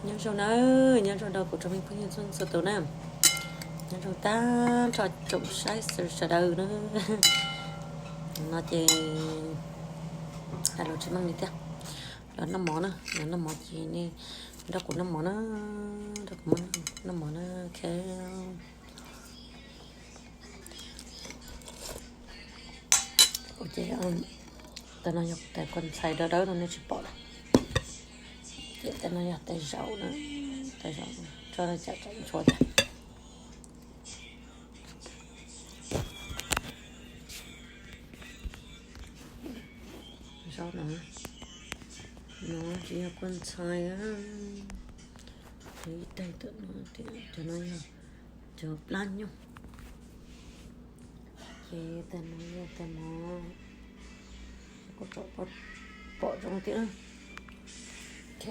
Nyob zoo na, nyob zoo rau kuv tsoom me phooj ywg txhua txhua tus na. Nyob zoo tag nrho tsoom saib sawv daws na. No ces tas los tsis meej li thiab. Los noj mov na, los noj mov ces nej nrog kuv noj mov na, nrog kuv noj mov na, ok. Ua ces tais no yog tais kua ntxhais dawb dawb no nej tsis pom lawm. Ces tais no yog tais zaub na, tais zaub tso cam tsam ntshua thiab. Zaub no, no tsis yog kua ntxhais, ib tais tom no, cov no yog cov plab nyoog. Ces tais no yog tais mov, kuj pom zoo thiab. Ok.